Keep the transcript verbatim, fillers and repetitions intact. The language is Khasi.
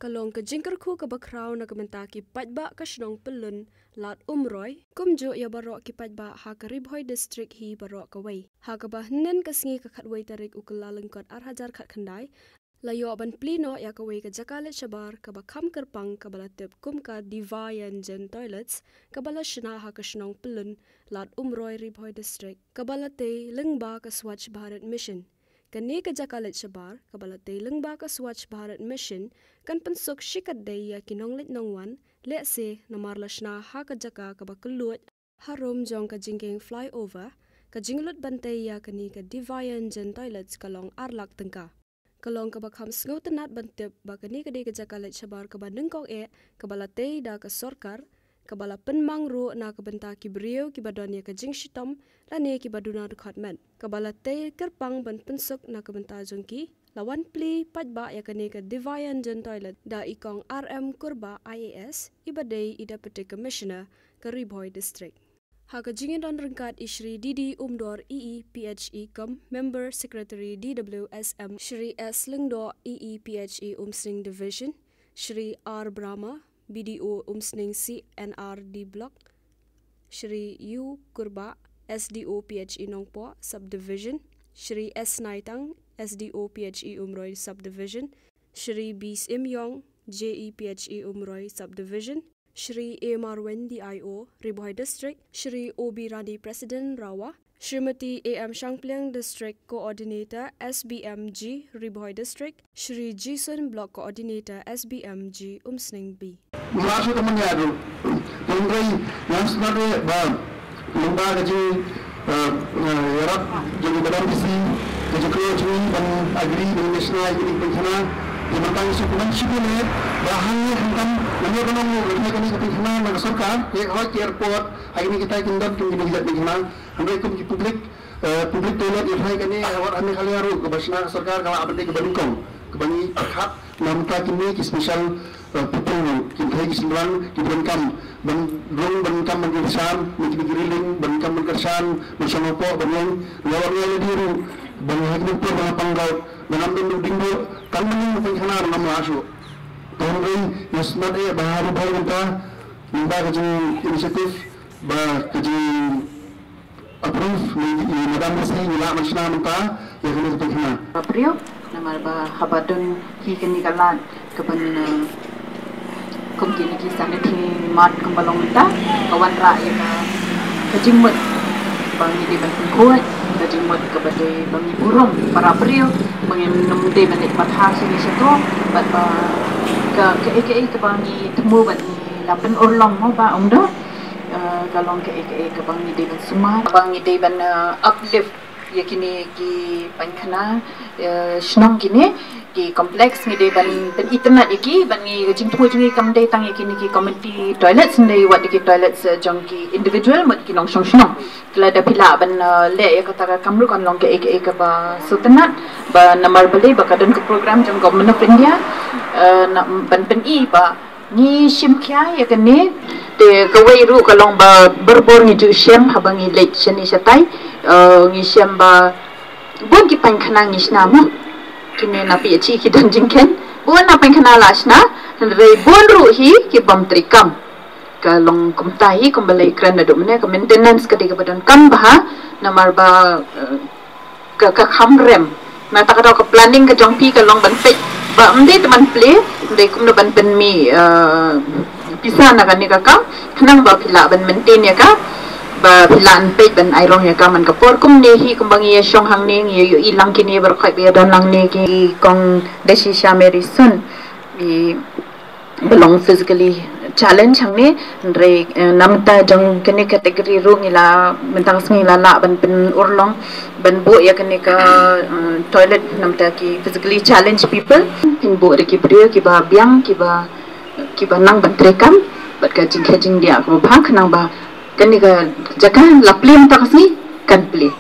Ka long ka jingkyrkhu kaba khraw na ka bynta ki paidbah ka shnong Pyllun, Lad Umroi, kumjuh ïa baroh ki paidbah ha ka Ri Bhoi District hi baroh kawei. Ha kaba hynnin ka sngi ka khatwei tarik u Kyllalyngkot ar hajar khatkhyndai, la ïoh ban plie noh ïa kawei ka jaka leit shabar kaba kham kyrpang kaba la tip kum ka Divayanjan Toilets, kaba la shna ha ka shnong Pyllun, Lad Umroi, Ri Bhoi District, kaba la tei lyngba ka Swachh Bharat Mission. Kane ka jaka leit shabar kaba la tei lyngba ka Swachh Bharat Mission kan pynsuk shikatdei ïa ki nongleit nongwan, lehse namar la shna ha ka jaka kaba kylluid harum jong ka jingkieng flyover. Ka jinglut ban tei ïa kane ka Divayanjan Toilets ka long ar lak tyngka. Ka long kaba kham sngewtynnat ban tip ba kane ka dei ka jaka leit shabar kaba nyngkong eh kaba la tei da ka sorkar, kaba la pynmang ruh na ka bynta ki briew kiba don ïa ka jingshitom lane kiba duna dkhot met, kaba la tei kyrpang ban pynsuk na ka bynta jong ki. La wan plie paidbah ïa kane ka Divayanjan Toilet da i Kong R M Kurbah I A S, iba dei i Deputy Commissioner ka Ri Bhoi District. Ha ka jingïadon ryngkat i Shri D D Umdor E E P H E kum Member Secretary D W S M, Shri S Lyngdoh E E P H E Umsning Division, Shri R Brahma, B D O Umsning C and R D Block, Shri U Kurbah, S D O P H E Nongpoh Subdivision, Shri S Naitang, S D O P H E Umroi Subdivision, Shri B Simyong, J E P H E Umroi Subdivision, Shri A Marwin D I O Ri Bhoi District, Shri O B Rani President Rawa, Shrimati A M Shangpliang District Coordinator S B M G Ri Bhoi District, Shri Jason Block Coordinator S B M G Umsning B. Mula su temen ya tu. Tengkoi yang sebenarnya ba lomba ka jing, eh, eh, yarap jong ka dam bisi ka jing klo jong ban agri ban national ini pengkhana. Di mentang su temen sibuk ni ba hang ni hantam nanya kenong ni kena kena pengkhana na sorkar ya hoi airport. Hari ni kita kin don kin kita pengkhana. Hangkai kum ki public, eh, public toilet ïa hai kane, eh, wat ame khali haru, kaba shna ka sorkar, kaba aban dei kaba nyngkong, kaba ngi khap, namta kine ki special, eh, people ruh, ki thai ki shynrang, ki donkam ban rung, ban kam ban kyrshan, ban kine ki railing, ban kam ban kyrshan, ban shong hapoh, ban ïeng, ïa wat ïa lade ruh, ban ha kine por ban pang gaut, ban am don ding ruh, kan ban ïeng ban khana ban am la shuh. Tang rei, ïa smat eh, ba haru bhai mynta, mynta ka jing initiative, ba ka jing approve ni, ni madam ni si ni la man shna mynta ïa kane ka pynkhana. Ba briew namar ba haba don hi kane ka lad ka ban, eh, kum kine ki sanitary mart kumba long mynta ka wanrah ïa ka, ka jingmut ba ngi dei ban pynkhuid, ka jingmut kaba dei ba ngi burom para briew ba ngim nym dei ban leit matha shane shato bad ba ka, kaei kaei kaba ngi thmu bad ngi la pynurlong mo ba ong do. Eh, ka long kaei kaei kaba ngi dei ban sumar, kaba ngi dei ban, eh, uplift ïa kine ki pynkhana, eh, shnong kine ki complex ngi dei ban, ban pynitynnad ïa ki, ban ngi ka jingthmu jong ngi kam dei tang ïa kine ki community toilets, hynrei wat ïa ki toilets, eh, jong ki individual mut ki nongshong shnong. Te lada phi lah ban, eh, leh ïa kata ka kam ruh kan long kaei kaei kaba sngewtynnat ba namar balei ba ka don ka program jong Government of India, eh, na, ban pyni ba ngi shim khia ïa kane. Te kawei ruh ka long ba barabor ngi ju shem haba ngi leit shane shatai, eh, ngi shem ba bun ki pynkhana ngi shna mo. Kine na P H E ki don jingkheiñ, bun na pynkhana la shna, hynrei bun ruh hi ki bym treikam. Ka long kumta hi kumba la ïakren naduh mynne, ka maintenance ka dei kaba donkam bha namar ba, eh, ka, ka kham rem. Nangta ka dei ka planning ka jong phi ka long ban peit ba ym dei tang ban plie, ym dei kumno ban pynmih, eh, pisa na kane ka kam, khnang ba phi lah ban maintain ïa ka, ba phi lah ban peit ban ai rong ïa ka man ka por. Kumne hi kumba ngi ïa shong hangne ngi ïa ïohi lang kine baroh khoit ba ïa don lang ne ki kong Dashisha Mary Sun. Ki ba long physically challenge hangne, hynrei, eh, namta jong kane category ruh ngi la mynta ka sngi la lah ban pynurlong ban buh ïa kane ka, eh, toilet namta ki physically challenged people. Pynbuh da ki briew kiba biang, kiba, kiba nang ban treikam bad ka jingkhia jingdiah kaba bha khnang ba kane ka jaka la plie mynta ka sngi kan plie.